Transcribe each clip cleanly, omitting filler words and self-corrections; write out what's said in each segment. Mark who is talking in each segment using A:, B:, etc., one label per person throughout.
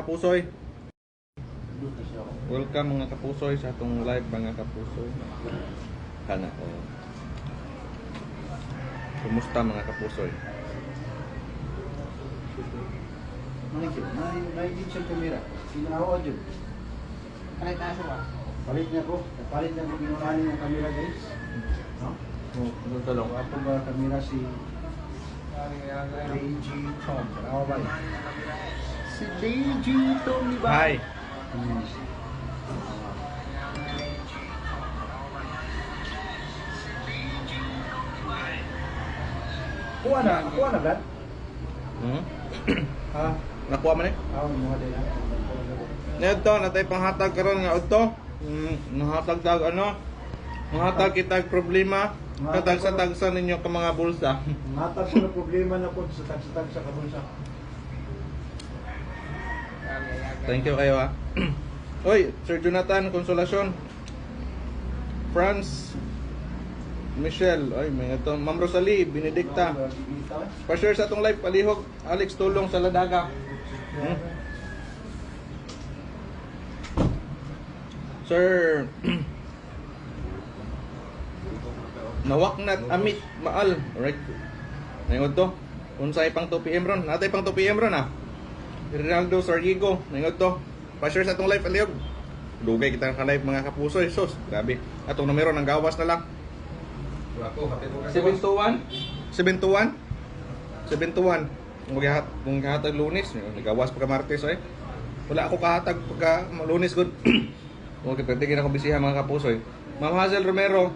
A: kapusoy. Welcome mga kapusoy sa atong live, mga kapusoy. Kana oh. Kumusta, mga kapusoy?
B: May siya kamera. Ginawa dyan.
C: Palit na ba?
B: Palit niya ko. Palit niya ko ginunahan yung kamera, guys. No?
A: Oh, talong.
B: Ako ba kamera si AG Tom. Ako ba? Si AG Tom, di ba?
A: Hi.
B: Kuha na, Brad?
A: Hmm?
B: Ha?
A: Nakuha man eh.
B: Ako, mga din.
A: Nito, natay panghatag karon nga udto. Nahatag tag ano? Nahatag kitag problema. Katagsa-tagsa ninyo ka mga bulsa.
B: Matag ko na problema na po sa tagsa-tagsa ka bulsa.
A: Thank you kayo ah. Oy, Sir Jonathan Consolacion. France Michelle, oy, may ito. Ma'am Rosalie Benedicta. Pa-share sa atong live palihog. Alex Tulong sa Ladaga. Sir Nawaknat Amit Maal. Alright. Nangod to. Unsay pang 2 PM ron? Natay pang 2 PM ron ah. Rinaldo Sargigo. Nangod to. Pa-share sa atong live palihog. Dugay kita ka live, mga kapusoy. Sus, grabe. Atong numero nang gawas na lang. 721 721 721. Kung kahatag Lunes, nagawas pa ka Martes eh. Wala ako kahatag pagka Lunes gud. Okay, pwede ako bisiha, mga kapusoy. Ma'am Hazel Romero.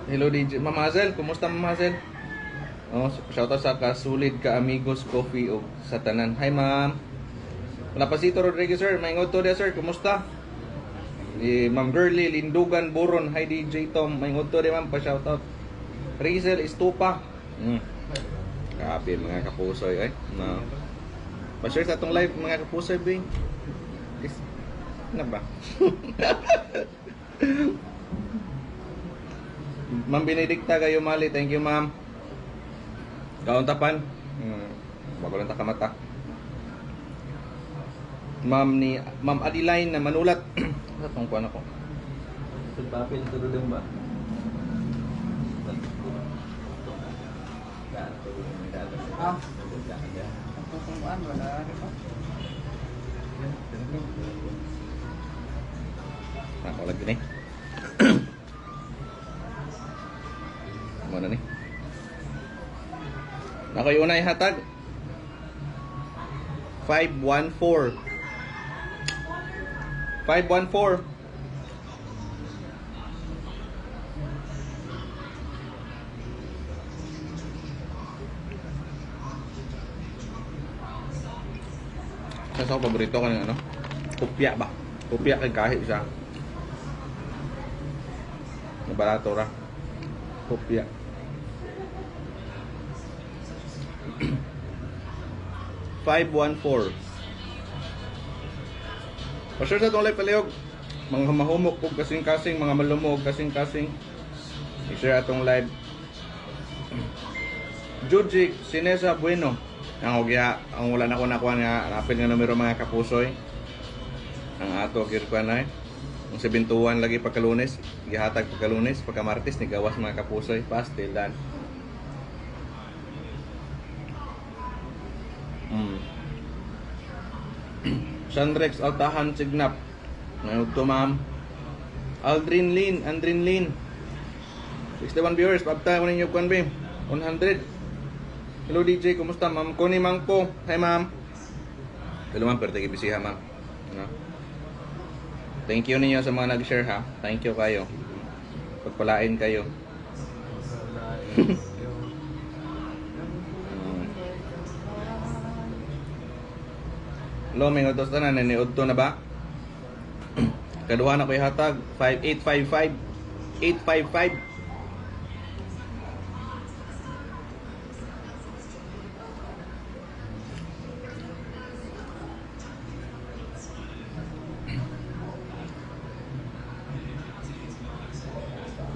A: Hello DJ. Ma'am Hazel, kumusta, Ma'am Hazel? Oh, shoutout sa Kasulid ka Amigos Coffee o sa tanan. Hi, ma'am. Wala pa si Rodriguez, sir. May to dia, sir. Kumusta? Eh, Ma'am Girly Lindugan Buron. Hi DJ Tom. May to dia, ma'am, pa shoutout. Rizel Estupa. Grabe, mga kapusoy eh. No. Pa-share sa atong live, mga kapusoy, bing. Is na ba? Ma'am Benedicta kayo mali. Thank you, ma'am. Kauntapan. Bago lang ta kamata. Ma'am ni Ma'am Adeline na manulat. Sa tong kuan ako.
D: Papel tulong ba?
C: Ah. Pagkukuan, wala rin ba?
A: Ako lagi ni. Mo na ni. Nakoy unay hatag. 514. 514. Sa ako paborito ko ng ano? Kupya ba? Kupya kay kahit siya. Barato ra. Kopya. 514. Pa-share sa itong live palihog. Mga mahumok og kasing-kasing, mga malumog kasing-kasing. I-share atong live. Jujik Sinesa Bueno. Ang ugya, ang wala na ko nakuha nga rapid nga numero, mga kapusoy. Ang ato kirkuan ay ang 71 lagi pagka-Lunes, gihatag pagka-Lunes, pagka Martes ni gawas, mga kapusoy, pastil dan. Sandrex Altahan Signap. Ngayon to, ma'am. Aldrin Lin, Andrin Lin. 61 viewers, pabta ko ninyo kuan be. 100. Hello DJ, kumusta, Ma'am Connie Mangpo? Hi, ma'am. Hello ma'am, pero bisiha, ma'am. No? Thank you ninyo sa mga nag-share ha. Thank you kayo. Pagpalain kayo. Hello, may utos na naniudto na ba? Kaduha na ko ihatag 5855 855.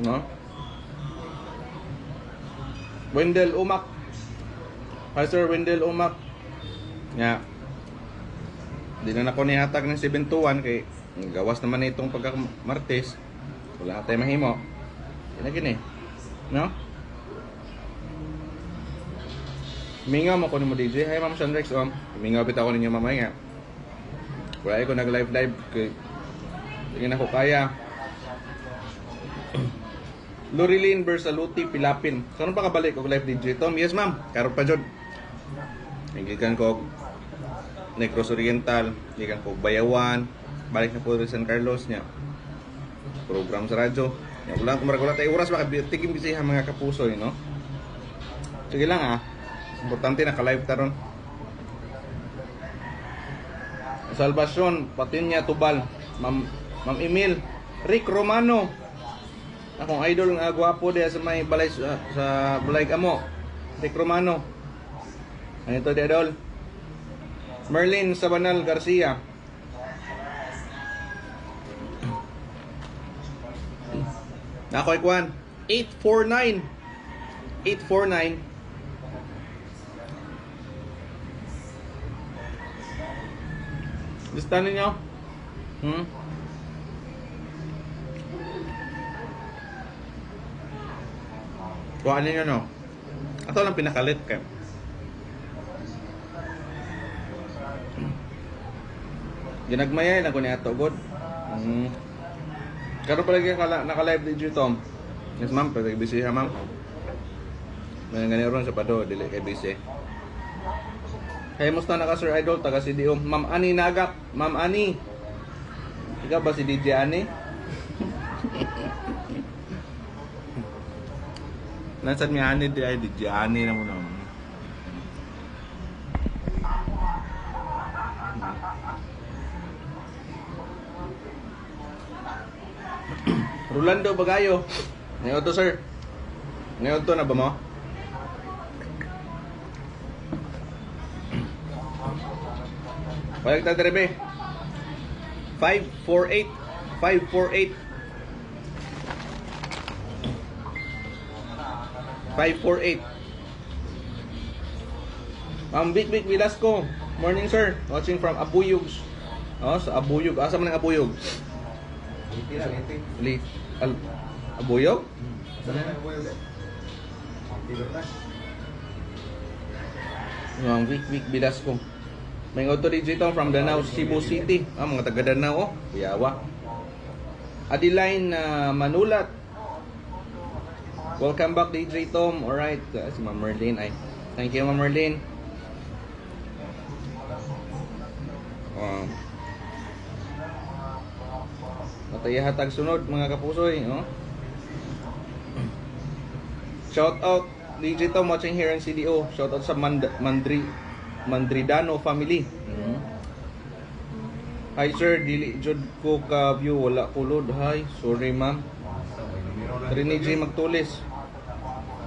A: No? Wendell Umak. Hi, Sir Wendell Umak. Nga. Di na nako nihatag ng 7 to 1 kay gawas naman na itong pagka Martes. Wala tayo mahimo. Yan na gini. No? Mingaw mo ko ni mo DJ. Hi Ma'am Sandrex. Oh. Mingaw bitaw ko ninyo mamaya nga. Wala ko nag live live kay hindi na ko kaya. Lorilyn Bersaluti Pilapin. Karon pa kabalik og live DJ Tom? Yes ma'am. Karon pa jud. Gikan ko og Negros Oriental, gikan ko og Bayawan, balik na po rin San Carlos niya. Program sa radyo. Ya, wala ko wala tayo oras baka tigim busy ha mga kapuso, no? Sige lang ah. Importante naka-live ta ron. Salvacion, Patinya Tubal, Ma'am Ma'am Emil, Rick Romano. Akong idol nga gwapo diya sa may balay sa balay amo. Rick Romano. Ano ito di idol? Merlin Sabanal Garcia. Nako ikuan 849 849. Lista ninyo? Hmm? Kuhaan ninyo, no? Ato lang pinakalit kay. Ginagmayay lang ko ni ato, god. Karon pala kay naka-live DJ Tom. Yes ma'am, pwede busy ha ma'am. May gani ron sa pado, dili kay busy. Kay musta na ka Sir Idol taga CDO. Ma'am Ani Nagap, Ma'am Ani. Ikaw ba si DJ Ani? Nasaan mi Ani di ay DJ Ani na mo na. Rolando Bagayo. Ngayon to sir. Ngayon to na ba mo? Balik tayo dire, be. 548 548 548. Ma'am Vic Vic Velasco. Morning sir. Watching from Abuyog. Oh, sa Abuyog. Asa man ang Abuyog?
B: Liti na, liti.
A: Li Al Abuyog?
B: Saan na yung eh? Tilo na.
A: Ma'am Vic Vic Velasco. May auto DJ Tom from Danao, Cebu City. Ah, mga taga Danao oh. Kuyawa. Adeline Manulat. Welcome back DJ Tom. Alright, si Ma'am Merlin ay. Thank you Ma'am Merlin. Natay hatag sunod mga kapusoy, no? Shout out DJ Tom watching here in CDO. Shout out sa Mandridano family. Hi sir, dili jud ko ka view, wala ko load. Hi, sorry ma'am. Trini G magtulis.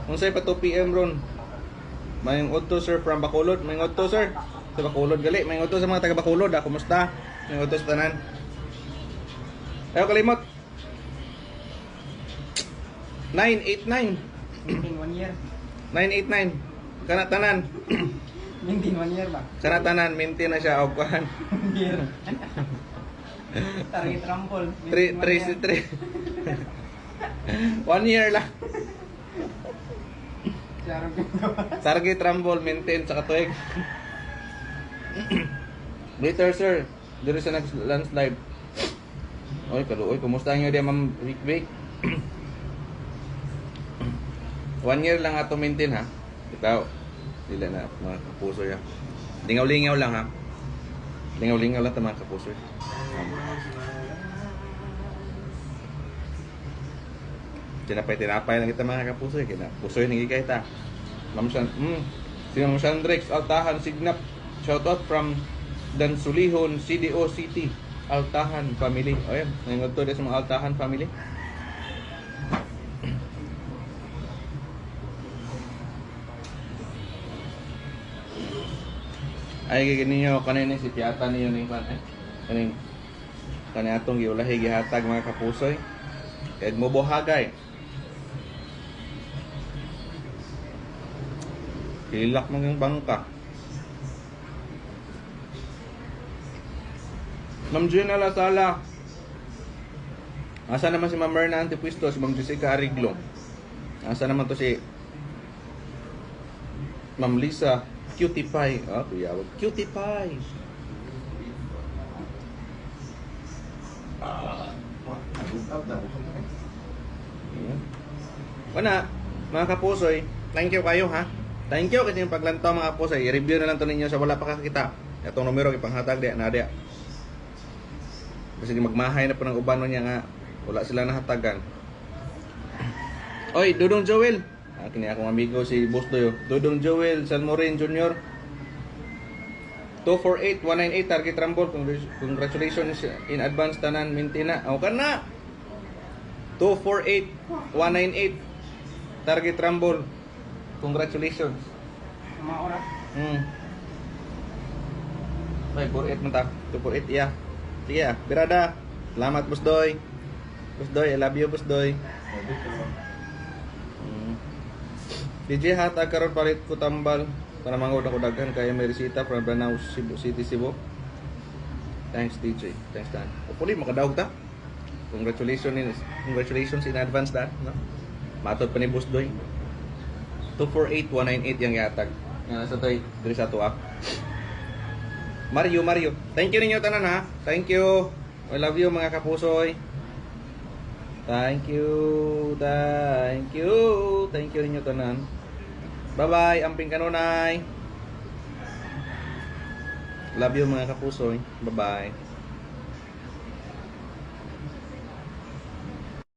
A: Unsay pa 2 PM ron? Mayong udto sir from Bacolod. Mayong udto sir. Sa Bacolod gali. Mayong udto sa mga taga Bacolod. Ah, kumusta? Mayong udto sa tanan. Ayo kalimot. 989.
C: Maintain 1 year.
A: 989. Kana tanan.
C: Maintain 1 year ba?
A: Kana tanan maintain na siya og kuan.
C: 1 year. Target rumble.
A: 3 3 3. 1 year lang. Target rumble maintain sa katuig. Later sir, diri sa next landslide. Oy, kaluoy, kumusta inyo di Ma'am Vic Vic? 1 year lang ato maintain ha. Ikaw, dili na mga kapuso ya. Lingaw-lingaw lang ha. Lingaw-lingaw lang ta mga kapuso. Tinapay-tinapay lang kita mga kapuso. Kina pusoy nang gikay ta. Ma'am Shan, si Ma'am Sandrex Altahan Signap. Shout out from Dansulihon, CDO City. Altahan family. O yan, ngayon to sa mga Altahan family. Ay gini niyo kanina si Piata niyo ning kan eh. Kaning kani atong giulahi gihatag mga kapusoy. Kay mobohagay. Hilak man yung bangka. Ma'am Gina Lasala. Asa naman si Ma'am Myrna Antipuesto, si Ma'am Jessica Ariglo. Asa naman to si Ma'am Lisa Cutie Pie. Ah, kuyawag. Cutie Pie.
B: Nag-up na ako.
A: Ayan. Wala, mga kapusoy, thank you kayo ha. Thank you kasi yung paglantaw, mga kapusoy. I-review na lang to ninyo sa wala pa kakita. Itong numero ipanghatag diya na diya. Kasi magmahay na po ng ubano niya nga wala sila nahatagan. Oy, Dudong Joel. Ah, kini akong amigo si Boss Doyo. Dudong Joel San Morin Jr. 248-198 target rumble. Congratulations in advance tanan Mintina. O kana. 248-198 target rumble. Congratulations.
C: Mga oras.
A: May 48 man ta. 248, yeah. Sige ah, birada. Salamat, Boss Doy. Boss Doy, I love you, Boss Doy. DJ, hatag karon, palit ko tambal para mangod ako daghan kaya may resita from Lanao, Cebu City, Cebu. Thanks, DJ. Thanks, Dan. Hopefully makadaog ta. Congratulations in advance, Dan, no? Matod pa ni Boss Doy. 248198 yung yatag. Nga sa toy diri sa tuwa. Mario, Mario. Thank you ninyo tanan ha. Thank you. I love you, mga kapusoy. Thank you. Thank you. Thank you ninyo tanan. Bye-bye. Amping kanunay. Love you, mga kapusoy. Bye-bye.